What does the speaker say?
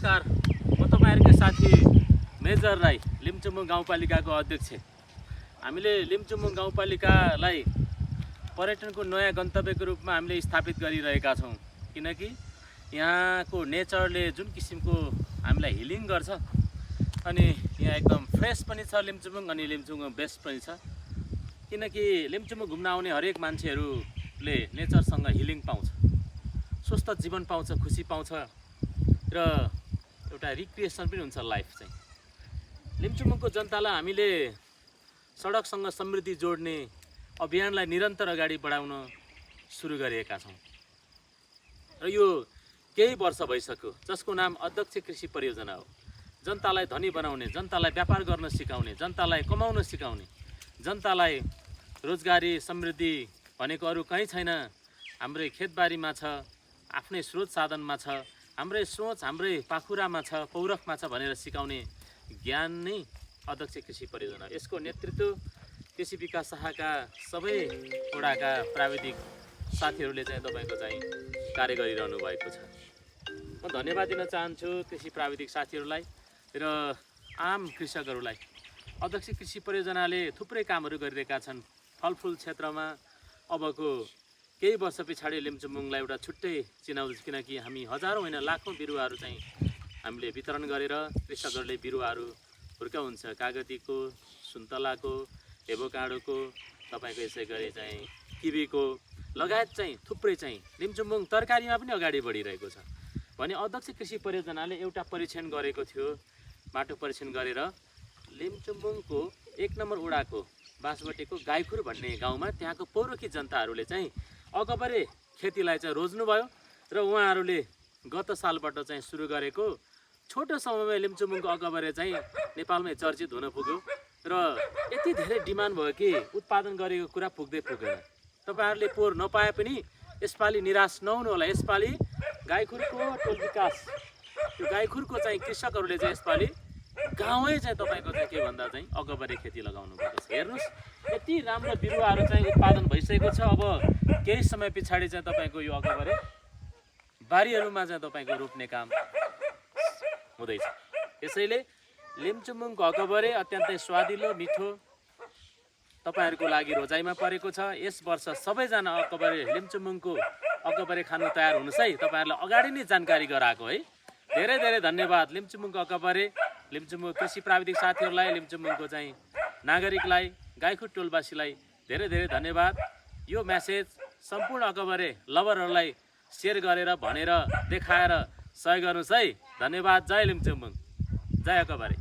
नमस्कार, म तपाईहरुको साथी मेजर राई, लिम्चुम्बुङ गाउँपालिकाको अध्यक्ष। हामीले लिम्चुम्बुङ गाउँपालिकालाई पर्यटनको नयाँ गन्तव्यको रूपमा हामीले स्थापित गरिरहेका छौं, किनकि यहाँको नेचरले जुन किसिमको हामीलाई हिलिङ गर्छ अनि यहाँ एकदम फ्रेश पनि छ लिम्चुम्बुङ, अनि लिम्चुम्बुङ बेस्ट पनि छ, किनकि लिम्चुम्बुङ घुम्न आउने हरेक मान्छेहरूले नेचरसँग हिलिङ पाउँछ, स्वस्थ जीवन पाउँछ, खुसी पाउँछ र एउटा रिक्रिएसन पनि हुन्छ लाइफ चाहिँ। लिम्चुम्बुङको जनतालाई हामीले सडकसँग समृद्धि जोड्ने अभियानलाई निरन्तर अगाडि बढाउन सुरु गरेका छौँ र यो केही वर्ष भइसक्यो, जसको नाम अध्यक्ष कृषि परियोजना हो। जनतालाई धनी बनाउने, जनतालाई व्यापार गर्न सिकाउने, जनतालाई कमाउन सिकाउने, जनतालाई रोजगारी समृद्धि भनेको अरू कहीँ छैन, हाम्रै खेतबारीमा छ, आफ्नै स्रोत साधनमा छ, हाम्रै सोच हाम्रै पाखुरामा छ, पौरखमा छ भनेर सिकाउने ज्ञान नै अध्यक्ष कृषि परियोजना। यसको नेतृत्व कृषि विकास शाखाका सबै वडाका प्राविधिक साथीहरूले चाहिँ तपाईको चाहिँ कार्य गरिरहनु भएको छ। म धन्यवाद दिन चाहन्छु कृषि प्राविधिक साथीहरूलाई र आम कृषकहरूलाई। अध्यक्ष कृषि परियोजनाले थुप्रै कामहरू गरिरहेका छन् फलफुल क्षेत्रमा। अबको केही वर्ष पछाडि लिम्चुम्बुङलाई एउटा छुट्टै चिनाउँछ, किनकि हामी हजारौँ होइन लाखौँ बिरुवाहरू चाहिँ हामीले वितरण गरेर कृषकहरूले बिरुवाहरू हुर्काउँछ। कागतीको, सुन्तलाको, एभोकाडोको, तपाईँको यसै गरी चाहिँ किवीको लगायत चाहिँ थुप्रै चाहिँ लिम्चुम्बुङ तरकारीमा पनि अगाडि बढिरहेको छ। भने अध्यक्ष कृषि परियोजनाले एउटा परीक्षण गरेको थियो, माटो परीक्षण गरेर लिम्चुम्बुङको 1 नम्बर वडाको बाँसबटेको गाईखुर भन्ने गाउँमा त्यहाँको पौरखी जनताहरूले चाहिँ अकबरे खेतीलाई चाहिँ रोज्नुभयो र उहाँहरूले गत सालबाट चाहिँ सुरु गरेको छोटो समयमा लिम्चुम्बुङको अकबरे चाहिँ नेपालमै चर्चित हुन पुग्यो र यति धेरै डिमान्ड भयो कि उत्पादन गरेको कुरा पुग्दै पुगेन। तपाईहरुले पोहोर नपाए पनि यसपालि निराश नहुनु होला। यसपालि गाईखुरको टोल विकास, त्यो गाईखुरको चाहिँ कृषकहरूले चाहिँ यसपालि गाउँै चाहिँ तपाईको चाहिँ के भन्दा चाहिँ अकबरे खेती लगाउनु भएको छ। हेर्नुस्, यति राम्रो बिरुवाहरू चाहिँ उत्पादन भइसकेको छ। अब केही समय पछाडि चाहिँ तपाईको यो अकबरे बारीहरूमा चाहिँ तपाईको रोप्ने काम हुँदैछ। यसैले लिम्चुम्बुङको अकबरे अत्यन्तै स्वादिलो मिठो तपाईहरुको लागि रोजाइमा परेको छ। यस वर्ष सबैजना अकबरे लिम्चुम्बुङको अकबरे खानु तयार हुनुहोस् है। तपाईहरुलाई अगाडि नै जानकारी गराएको है। धेरै धेरै धन्यवाद लिम्चुम्बुङको अकबरे, लिम्चुम्बुङ कृषि प्राविधिक साथीहरूलाई, लिम्चुम्बुङको चाहिँ नागरिकलाई, गाईखुर टोलवासीलाई धेरै धेरै धन्यवाद। यो मेसेज सम्पूर्ण अकबरे लभरहरूलाई शेयर गरेर भनेर देखाएर सहयोग गर्नुहोस् है। धन्यवाद। जय लिम्चुम्बुङ, जय अकबरे।